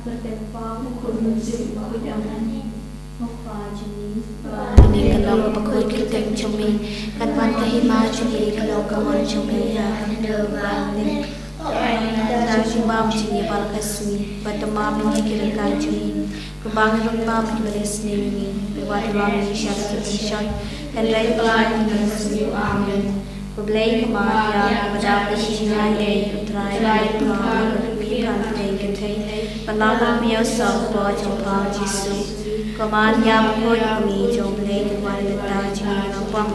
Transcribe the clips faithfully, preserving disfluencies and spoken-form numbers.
Kyrteng Kpa, Khun, Mynsiem Bakhuid. Amen. Ko Kpa jong ngi, ba ha bneng, kan long bakhuid ka kyrteng jong me, kan wan ka hima jong me, kan long ka mon jong me ha ka khyndew ba ha bneng. To ai ngi mynta ka jingbam jong ngi ha kane ka sngi, bad to map ïa ngi ki ryngkat jong ngi, kumba ngi ruh ngi map ïa kiba ïohsngew ïa ngi. Wat ïa ngi sha ka jingpynshoi, hynrei pyllait ïa ngi na ka sngi. Amen. Ko Blei ko Maria, ba dap da ka jingaiei, U Trai u don bad pha, bad phi phan ïa ki kynthei, bad la ka ruh u Ïewsaw ka por jong pha u Jisu. Ko Maria bakhuid, ka Kmie jong U Blei, to wan pynban ïa ngi kiba pop,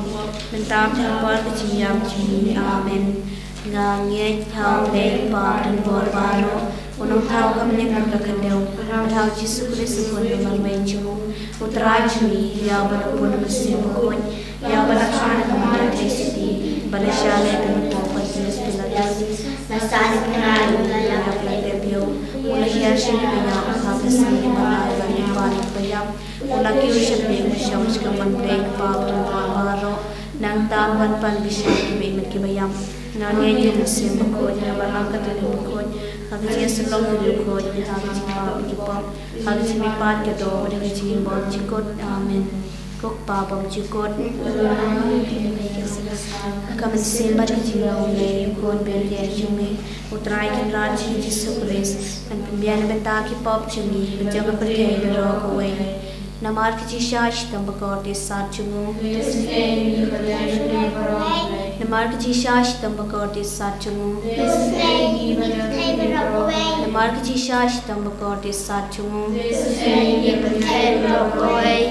mynta bad ha ka por ka jingïap jong ngi. Amen. Nga ngeit ha U Blei Kpa badonbor baroh, U Nongthaw ka bneng bad ka khyndew, bad ha u Jisu Khrist u Khun ba marwei jong u, U Trai jong ngi, ïa uba la bun da u Mynsiem Bakhuid, ïa uba la kha na ka Maria Theisotti, bad la shah leh ha u pop u Pontius Pilatus, la sah, la kynmaw, la ïap, la tep ïa u, u la hiar sha ki baïap, ha ka sngi kaba ar, u la leit pat sha kiba ïap, u la kiew shaphrang, u shong sha ka hynmen U Blei Kpa badonbor baroh, nangta un wan pan bishar ïa kiba im bad kiba ïap. Nga ngeit ha u Mynsiem Bakhuid, nga balang katholik bakhuid, ha ka jingïasyllok ki riewkhuid, ha ka jingmap ki pop, ha ka jingmihpat ka doh, bad ha ka jingim bymjukut. Amen. Ko Kpa bymjukut, ka mynsiem bad ka jinglong U Blei, U Khun bad U Kynrad jong me, U Trai Kynrad jong ngi Jisu Khrist, un pynbiang na ka bynta ki pop jong ngi bad jong ka pyrthei baroh kawei. Namar ka jingshah shitom bakordit sat jong u. Namar ka jingshah shitom bakordit sat jong u. Namar ka jingshah shitom bakordit sat jong u.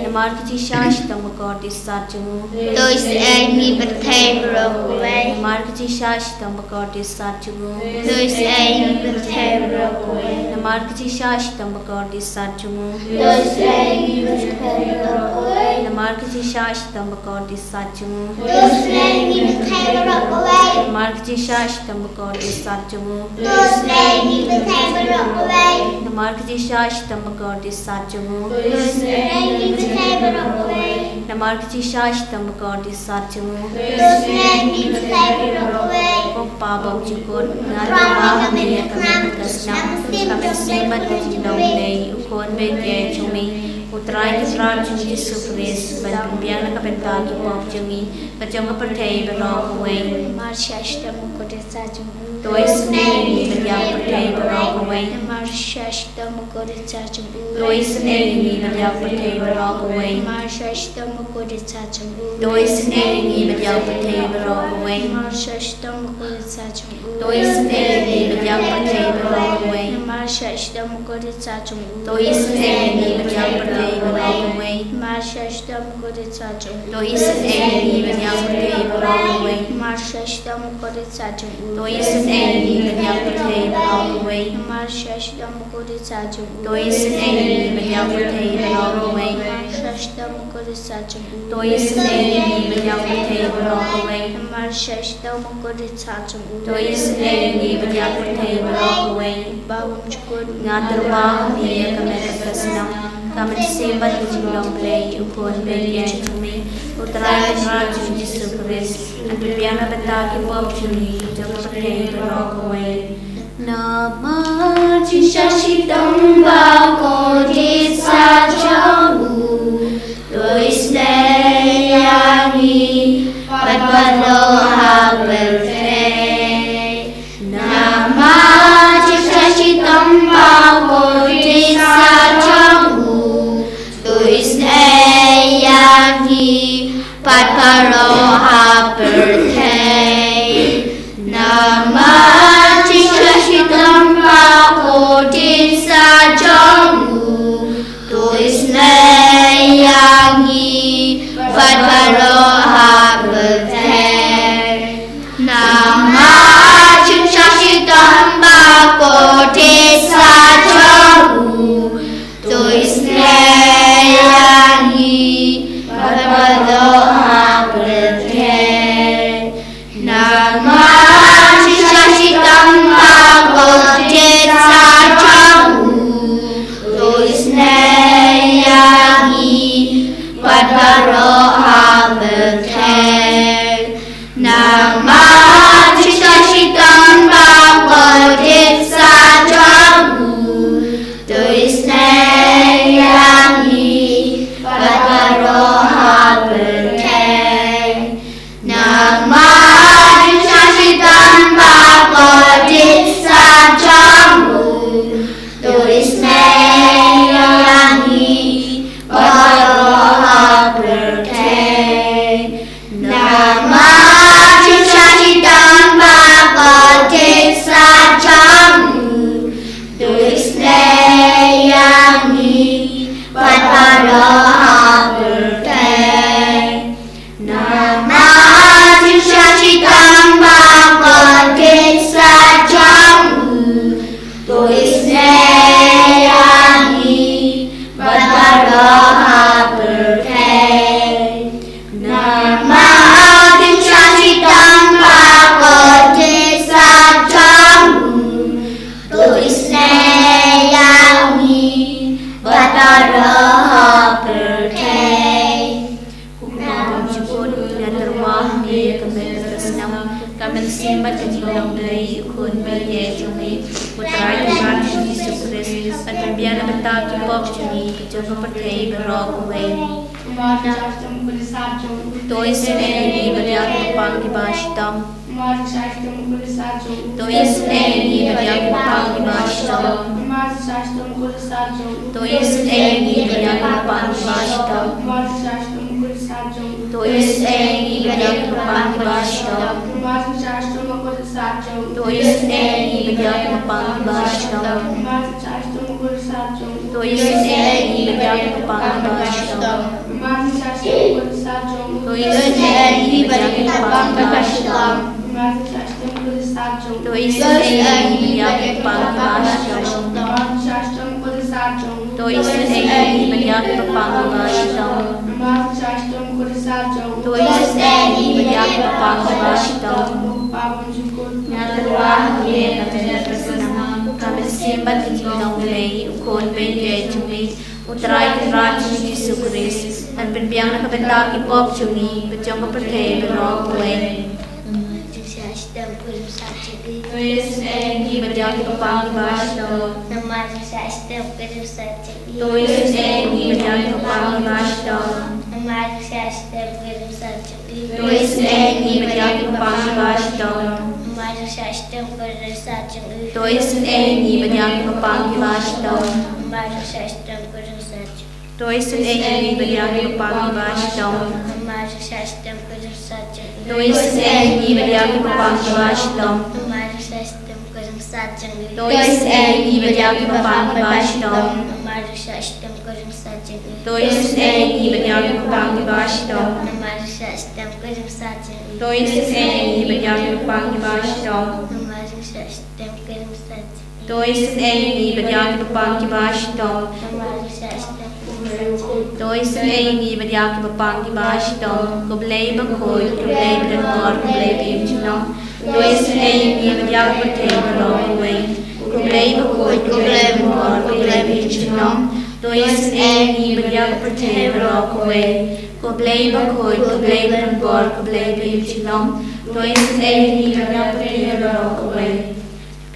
Namar ka jingshah shitom bakordit sat jong u. To ïohsngew ïa ngi pyrthei baroh kawei. Namar ka jingshah shitom bakordit sat jong u. To ïohsngew ïa ngi pyrthei baroh kawei. Namar ka jingshah shitom bakordit sat jong u. To ïohsngew ïa ngi pyrthei baroh kawei. Namar ka jingshah shitom bakordit sat jong u. To ïohsngew ïa ngi pyrthei baroh kawei. Namar ka jingshah shitom bakordit sat jong u. To ïohsngew ïa ngi pyrthei baroh kawei. Namar ka jingshah shitom bakordit sat jong u. To ïohsngew ïa ngi pyrthei baroh kawei. Namar ka jingshah shitom bakordit sat jong u. To ïohsngew ïa ngi pyrthei baroh kawei. Ko Kpa bymjukut, nga tyrwa ha me ïa ka miet bad ka snam, ka mynsiem bad ka jinglong U Blei, U Khun bad U Kynrad jong me, U Trai Kynrad jong ngi Jisu Khrist, ban pynbiang na ka bynta ki pop jong ngi bad jong ka pyrthei baroh kawei. Namar ka jingshah shitom bakordit sat jong u. To ïohsngew ïa ngi bad ïa ka pyrthei baroh kawei. Namar ka jingshah shitom bakordit sat jong u. To ïohsngew ïa ngi bad ïa ka pyrthei baroh kawei. Namar ka jingshah shitom bakordit sat jong u. To ïohsngew ïa ngi bad ïa ka pyrthei baroh kawei. Namar ka jingshah shitom bakordit sat jong u. To ïohsngew ïa ngi bad ïa ka pyrthei baroh kawei. Namar ka jingshah shitom bakordit sat jong u. To ïohsngew ïa ngi bad ïa ka pyrthei baroh kawei. Namar ka jingshah shitom bakordit sat jong u. To ïohsngew ïa ngi bad ïa ka pyrthei baroh kawei. Namar ka jingshah shitom bakordit sat jong u. To ïohsngew ïa ngi bad ïa ka pyrthei baroh kawei. Namar ka jingshah shitom bakordit sat jong u. To ïohsngew ïa ngi bad ïa ka pyrthei baroh kawei. Namar ka jingshah shitom bakordit sat jong u. To ïohsngew ïa ngi bad ïa ka pyrthei baroh kawei. Namar ka jingshah shitom bakordit sat jong u. To ïohsngew ïa ngi bad ïa ka pyrthei baroh kawei. Ba bymjukut, nga tyrwa ha me ïa ka miet bad ka snam, ka mynsiem bad ka jinglong U Blei, U Khun bad U Kynrad jong me, U Trai Kynrad jong ngi Jisu Khrist, un pynbiang na ka bynta ki pop jong ngi bad jong ka pyrthei baroh kawei. Namar ka jingshah shitom bakordit sat jong u, to ïohsngew ïa ngi bad baroh ha pyrthei. Namar ka jingshah shitom bakordit sat jong u, to ïohsngew ïa ngi bad baroh ha pyrthei. Namar ka jingshah shitom bakordit sat jong u, to ïohsngew ïa ngi bad baroh ha pyrthei. Namar ka jingshah shitom bakordit sat jong u, to ïohsngew ïa ngi bad baroh ha pyrthei. Namar jingshah shitom ba kordit sha jong u, to isynei ïa ngi bad baroh ha pyrthei. Namar jingshah shitom ba kordit sha jong u, to isynei ïa ngi bad baroh ha pyrthei. Namar jingshah shitom ba kordit sha jong u, to isynei ïa ngi bad baroh ha pyrthei. Ko Kpa bymjukut, ngi la tyrwa ha me ïa ka met ka snam, ka mynsiem bad ka jinglong Blei, u Khun Baieit jong me, U Trai Kynrad jong ngi Jisu Khrist, un pynbiang na ka bynta ki pop jong ngi, jong ka pyrthei baroh kawei. To isynei ïa ngi bad ïa ki kyrpang kiba shitom. To isynei ïa ngi bad ïa ki kyrpang kiba shitom. To isynei ïa ngi bad ïa ki kyrpang kiba shitom. To isynei ïa ngi bad ïa ki kyrpang kiba shitom. To isynei ïa ngi bad ïa ki kyrpang kiba shitom. To isynei ïa ngi bad ïa ki kyrpang kiba shitom. To isynei ïa ngi bad ïa ki kyrpang kiba shitom. To isynei ïa ngi bad ïa ki kyrpang kiba shitom. To isynei ïa ngi bad ïa ki kyrpang kiba shitom. To isynei ïa ngi bad ïa ki kyrpang kiba shitom. Ngi la tyrwa ha me ïa ka met ka snam, ka mynsiem bad ka jinglong Blei, u Khun Baieit jong me, U Trai Kynrad jong ngi Jisu Khrist, un pynbiang na ka bynta ki pop jong ngi bad jong ka pyrthei baroh kawei. To isynei ïa ngi bad ïa ki kyrpang kiba shitom. To isynei ïa ngi bad ïa ki kyrpang kiba shitom. To isynei ïa ngi bad ïa ki kyrpang kiba shitom. To isynei ïa ngi bad ïa ki kyrpang kiba shitom. To isynei ïa ngi bad ïa ki kyrpang kiba shitom. To isynei ïa ngi bad ïa ki kyrpang kiba shitom. To isynei ïa ngi bad ïa ki kyrpang kiba shitom. To isynei ïa ngi bad ïa ki kyrpang kiba shitom. To isynei ïa ngi bad ïa ki kyrpang kiba shitom. To isynei ïa ngi bad ïa ki kyrpang kiba shitom. To isynei ïa ngi bad ïa ki kyrpang kiba shitom. Ko Blei bakhuid, ko Blei badonbor, ko Blei ba im junom. To isynei ïa ngi bad ïa ka pyrthei baroh kawei. Ko Blei bakhuid, ko Blei badonbor, ko Blei ba im junom. To isynei ïa ngi bad ïa ka pyrthei baroh kawei. Ko Blei bakhuid, ko Blei badonbor, ko Blei ba im junom. To isynei ïa ngi bad ïa ka pyrthei baroh kawei.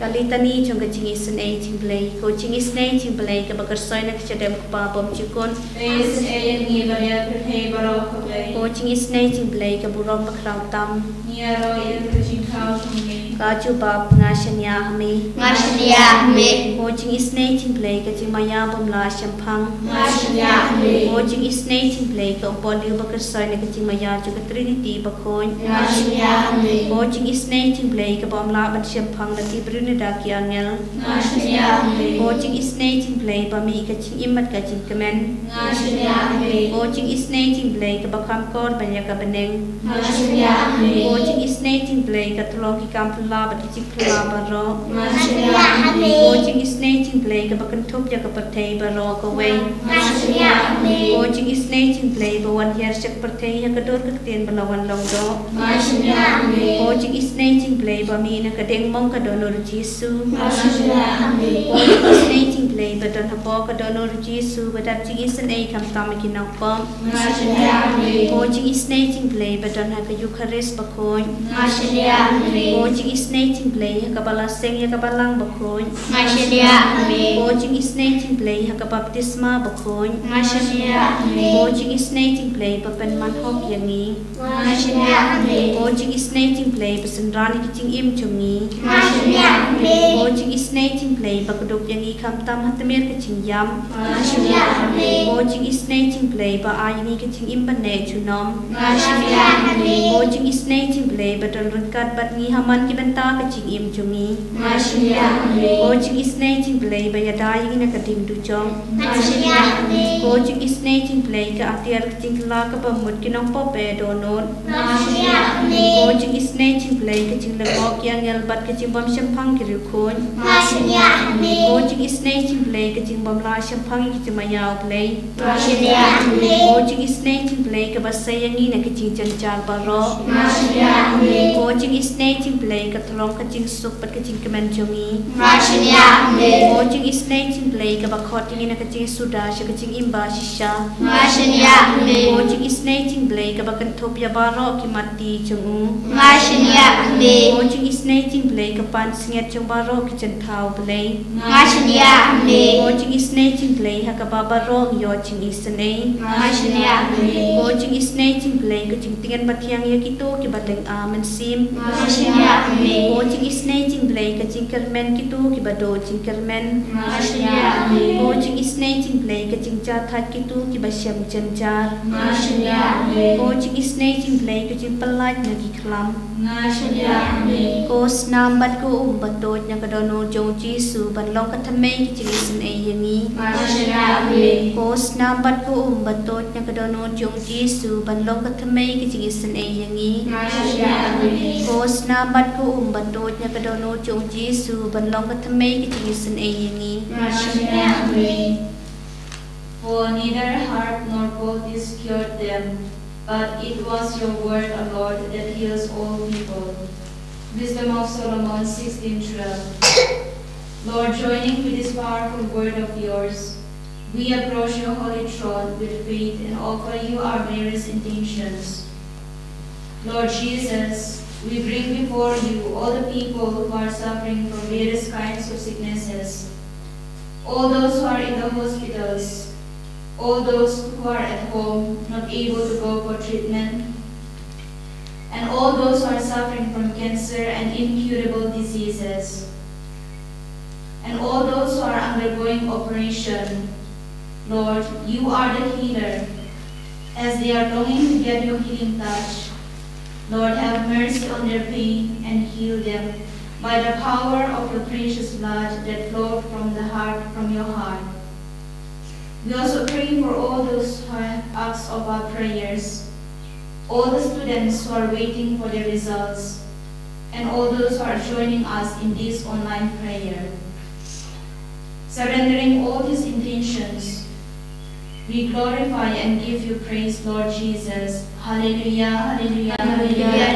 Ka Litani jong ka jingisynei jong u Blei. Ko jingisynei jong u Blei kaba kyrsoi na ka jingim u Kpa bymjukut. To isynei ïa ngi bad ïa ka pyrthei baroh kawei. Ko jingisynei jong u Blei ka burom bakhraw tam. Ngi ïaroh ïa ka jingkhaw jong me. Ka jubab, nga shaniah ha me. Nga shaniah ha me. Ko jingisynei jong u Blei ka jingmaïa bym lah shemphang. Nga shaniah ha me. Ko jingisynei jong u Blei ka umpohliew ba kyrsoi na ka jingmaïa jong ka Trinity bakhuid. Nga shaniah ha me. Ko jingisynei jong u Blei kaba ym lah ban shemphang da ki briew ne da ki angel. Nga shaniah ha me. Ko jingisynei jong u Blei ba mih ka jingim bad ka jingkmen. Nga shaniah ha me. Ko jingisynei jong u Blei kaba kham kor ban ïa ka bneng. Nga shaniah ha me. Ko jingisynei jong u Blei ka tyllong ki kam phylla bad ki jingphylla baroh. Nga shaniah ha me. Ko jingisynei jong u Blei kaba kynthup ïa ka pyrthei baroh kawei. Nga shaniah ha me. Ko jingisynei jong u Blei ba wan hiar sha ka pyrthei ha ka dur ka ktien ba la wan long doh. Nga shaniah ha me. Ko jingisynei jong u Blei ba mih na ka diengmong ka dohnud u Jisu. Nga shaniah ha me. Ko jingisynei jong u Blei ba don hapoh ka dohnud u Jisu ba dap jingisynei khamtam ïa ki nongpop. Nga shaniah ha me. Ko jingisynei jong u Blei ba don ha ka Eukharist bakhuid. Nga shaniah ha me. Ko jingisynei jong u Blei ha kaba la seng ïa ka balang bakhuid. Nga shaniah ha me. Ko jingisynei jong u Blei ha ka baptisma bakhuid. Nga shaniah ha me. Ko jingisynei jong u Blei ba pynman hok ïa ngi. Nga shaniah ha me. Ko jingisynei jong u Blei ba synran ïa ka jingim jong ngi. Nga shaniah ha Ko jingisynei jong U Blei ba kdup ïa ngi khamtam ha tmier ka jingïap. Ko jingisynei jong U Blei ba ai ïa ngi ka jingim ba neh junom. Ko jingisynei jong U Blei ba don ryngkat bad ngi ha man ki bynta ka jingim jong ngi. Ko jingisynei jong U Blei ba ïada ïa ngi na ka ding dujok. Ko jingisynei jong U Blei ka atiar ka jingkylla kaba mut ki nongpop ba dohnud. Ko jingisynei jong U Blei ka jinglyngngoh ki angel bad ka jingbym shemphang ki riewkhuid. Ko jingisynei jong U Blei ka jingbym lah shemphang ïa ka jingmaïa U Blei. Ko jingisynei jong U Blei kaba sei ïa ngi na ka jingjynjar baroh. Ko jingisynei jong U Blei ka thlong ka jingsuk bad ka jingkmen jong ngi. Ko jingisynei jong U Blei kaba khot ïa ngi na ka jingsuda sha ka jingim ba shisha. Ko jingisynei jong U Blei kaba kynthup ïa baroh ki matti jong u. Ko jingisynei jong U Blei ka pansngiat jong baroh ki jingthaw Blei. Ko jingisynei jong U Blei ha kaba baroh ngi ïoh jingisynei. Ko jingisynei jong U Blei ka jingtngen ba thiang ïa kito kiba lynga mynsiem. Ko jingisynei jong U Blei ka jingkyrmen kito kiba duh jingkyrmen. Ko jingisynei jong U Blei ka jingjahthait kito kiba shem jynjar. Ko jingisynei jong U Blei ka jingpyllait na ki khlam. Ko snam bad ko um ba tuid na ka dohnud jong u Jisu ban long ka thymmei ka jingisynei ïa ngi. Ko snam bad ko um ba tuid na ka dohnud jong u Jisu ban long ka thymmei ka jingisynei ïa ngi. Ko snam bad ko um ba tuid na ka dohnud jong u Jisu ban long ka thymmei ka jingisynei ïa ngi. For neither harp nor poultice cured them, but it was your word, O Lord, that heals all people. Wisdom of Solomon sixteen twelve. Lord, joining with this powerful word of yours, we approach your holy throne with faith and offer you our various intentions. Lord Jesus, we bring before you all the people who are suffering from various kinds of sicknesses, all those who are in the hospitals, all those who are at home not able to go for treatment, and all those who are suffering from cancer and incurable diseases, and all those who are undergoing operation. Lord, you are the healer. As they are longing to get your healing touch, Lord, have mercy on their pain and heal them by the power of your precious blood that flowed from the heart, from your heart. We also pray for all those who have asked of our prayers, all the students who are waiting for their results, and all those who are joining us in this online prayer. Surrendering all these intentions, we glorify and give you praise, Lord Jesus. Hallelujah, hallelujah, hallelujah.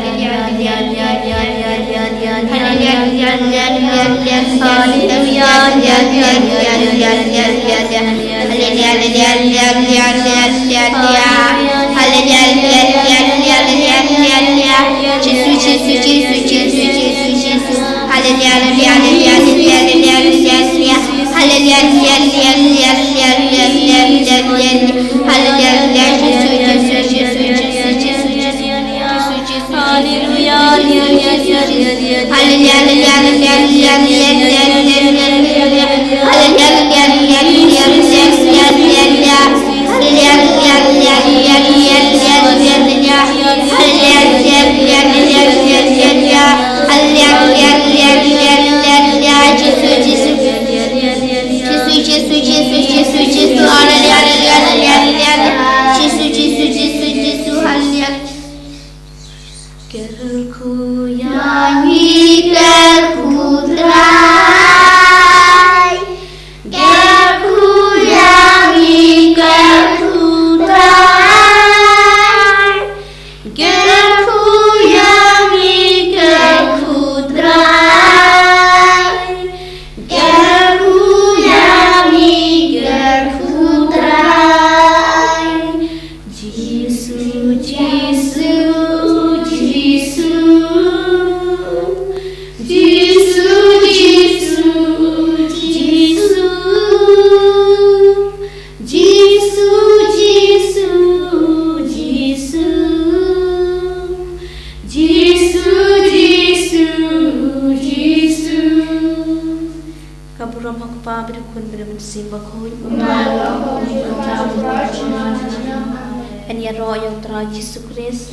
Kyrkhu ïa ngi, kyrkhu Trai. Kyrkhu ïa ngi, kyrkhu Trai. Kyrkhu ïa ngi, kyrkhu Trai. Kyrkhu ïa ngi, kyrkhu Trai. Jisu, Jisu, Jisu. Burom ha u Kpa bad u Khun bad u Mynsiem Bakhuid. Yn ïaroh ïa u Trai Jisu Khrist.